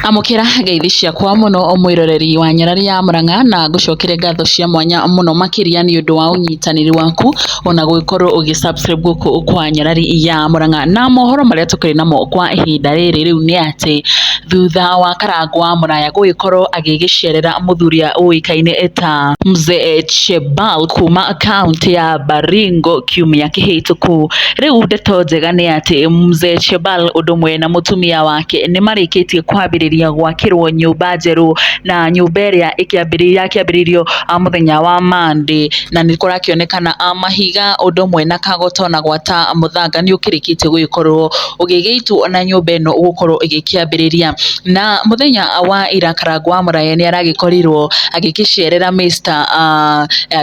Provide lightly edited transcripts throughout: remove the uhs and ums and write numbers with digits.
Amũkĩra ngeithi ciakwa mũno mwĩroreri wa Nyarari ya Mũrang'a na ngũcokere ngatho cia mwanya mũno makĩria nĩ ũndũ wa ũnyitanĩri waku ona gũgĩkorwo ũgĩ subscribe gũkũ kwa Nyarari ya Mũrang'a. Na mohoro marĩa tũkĩrĩ namo kwa ihinda rĩrĩ rĩu nĩ atĩ thutha wa Karangũ wa Mũraya gũgĩkorwo agĩgĩcerera mũthuri ũrĩa ũĩkaine ta Mzee Chebal kuma kaũntĩ ya Baringo kiumia kĩhĩtũku. Rĩu ndeto njega nĩ atĩ Mzee Chebal ũndũ ũmwe na mũtumia wake nĩ marĩkĩtie kwambĩrĩria gwakĩrwo nyũmba njerũ, na nyũmba ĩrĩa yakĩambĩrĩirio mũthenya wa Monday, na nĩ kũrakĩonekana mahiga ũndũ ũmwe na kagoto na gwata mũthanga nĩ ũkĩrĩkĩtie gũgĩkorwo ũgĩgĩitwo na nyũmba ĩno gũkorwo ĩgĩkĩambĩrĩria. Na mũthenya wa ira Karangũ wa Mũraya nĩ aragĩkorirwo agĩkĩcerera Mr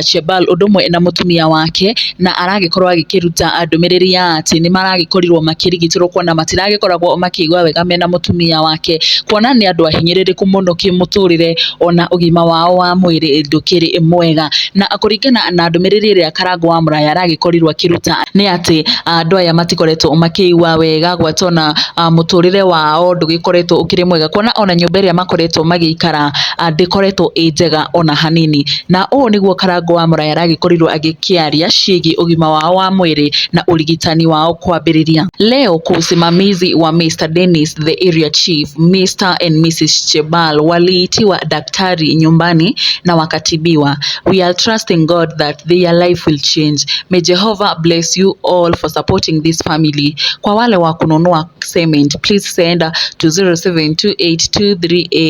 Chebal ũndũ ũmwe na mũtumia wake, na aragĩkorwo agĩkĩruta ndũmĩrĩri ya atĩ nĩ maragĩkorirwo makĩrigitĩrwo kuona matiragĩkoragwo makĩigua wega mena mũtumia wake, kuona nĩ andũ ahinyĩrĩrĩku mũno kĩmũtũrĩre ona ũgima wao wa mwĩrĩ ndũkĩrĩ mwega. Na kũringana na ndũmĩrĩri ĩrĩa Karangũ wa Mũraya aragĩkorirwo akĩruta nĩ atĩ andũ aya matikoretwo makĩigua wega gwata ona mũtũrĩre wao ndũgĩkoretwo ũkĩrĩ mwega, kuona ona nyũmba ĩrĩa makoretwo magĩikara ndĩkoretwo ĩ njega ona hanini. Na ũũ nĩguo Karangũ wa Mũraya aragĩkorirwo agĩkĩaria ciĩgiĩ ũgima wao wa mwĩrĩ na ũrigitani wao kwambĩrĩria. Leo kwa usimamizi wa Mr. Dennis the area chief, Mr. and Mrs. Chebal waliitiwa daktari nyumbani na wakatibiwa. We are trusting God that their life will change. May Jehovah bless you all for supporting this family. Kwa wale wa kununua cement, please send to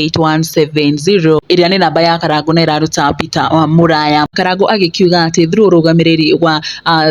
0728238170 ĩrĩa nĩ namba ya Karangũ na ĩraruta Peter wa Mũraya. Karangũ agĩkiuga atĩ through ũrũgamĩrĩri wa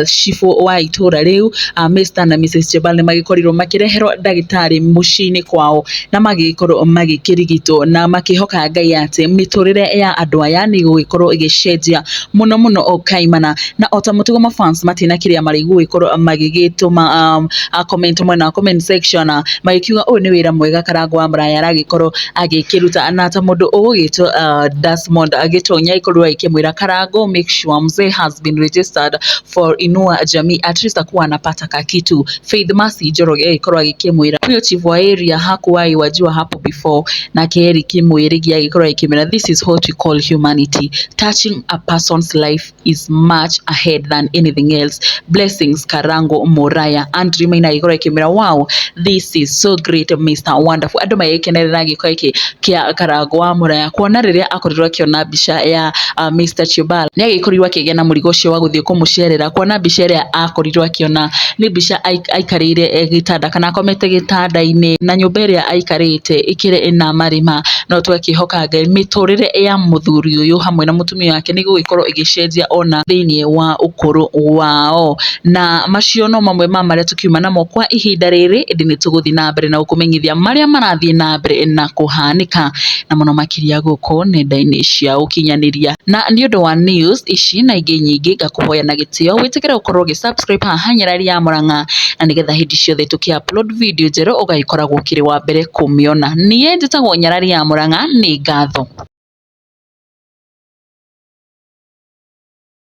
cibũ wa itũra rĩu, Mr. na Mrs. Chebal nĩ magĩkorirwo makĩreherwo ndagĩtarĩ mũciĩ-inĩ kwao na magĩkorwo magĩkĩrigitwo na makĩhoka Ngai atĩ mĩtũrĩre ya andũ aya nĩ ĩgũgĩkorwo ĩgĩcenjia mũno mũno o kaimana. Na ota mũtugo mafans matina kĩrĩa marĩgũgĩkorwo magĩgĩtũma comment mwena wa comment section, magĩkiuga ũyũ nĩ wĩra mwega Karangũ wa Mũraya aragĩkorwo agĩkĩruta, na ta mũndũ ũgũgĩtwo Desmond Gĩtonya agĩkorirwo agĩkĩmwĩra Karangũ, make sure mzee has been registered for Inua Jamii, at least akuwa anapata kakitu. Faith Mercy Njoroge agĩkorwo agĩkĩmwĩra huyo chief wa area hakuwahi wajua hapo before. Nake Eric Mwirigi agĩkorwo agĩkĩmwĩra this is what we call humanity, touching a person's life is much ahead than anything else. Blessings Karango Muraya. Andrew Maina agĩkorwo agĩkĩmwĩra wow, this is so great Mr. Wonderful. Andũ magĩkenerera gĩko gĩkĩ kĩa Karangũ wa Mũraya kuona rĩrĩa akorirwo akĩona mbica ya Mr. Chebal nĩ agĩkorirwo akĩgĩa na mũrigo ũcio wa gũthiĩ kũmũcerera, kuona mbica ĩrĩa akorirwo akĩona nĩ mbica aikarĩire gĩtanda kana akomete gĩtanda-inĩ na nyũmba ĩrĩa aikarĩte ĩkĩrĩ na marima. No tũgakĩhoka Ngai mĩtũrĩre ya mũthuri ũyũ hamwe na mũtumia wake nĩ ĩgũgĩkorwo ĩgĩcenjia ona thĩinĩ wa ũkũrũ wao. Na macio no mamwe ma marĩa tũkiuma namo kwa ihinda rĩrĩ, ĩndĩ nĩ tũgũthiĩ na mbere na gũkũmenyithia marĩa marathiĩ na mbere na kũhanĩka na mũno makĩria gũkũ nenda-inĩ cia ũkinyanĩria. Na nĩ ũndũ wa news ici na ingĩ nyingĩ, ngakũhoya na gĩtĩo wĩtĩkĩre gũkorwo ũgĩ subscribe haha Nyarari ya Mũrang'a, na nĩgetha hĩndĩ ciothe tũkĩ upload video njerũ ũgagĩkoragwo ũkĩrĩ wa mbere kũmĩona. Niĩ njĩtagwo Nyarari ya Mũrang'a, nĩ ngatho.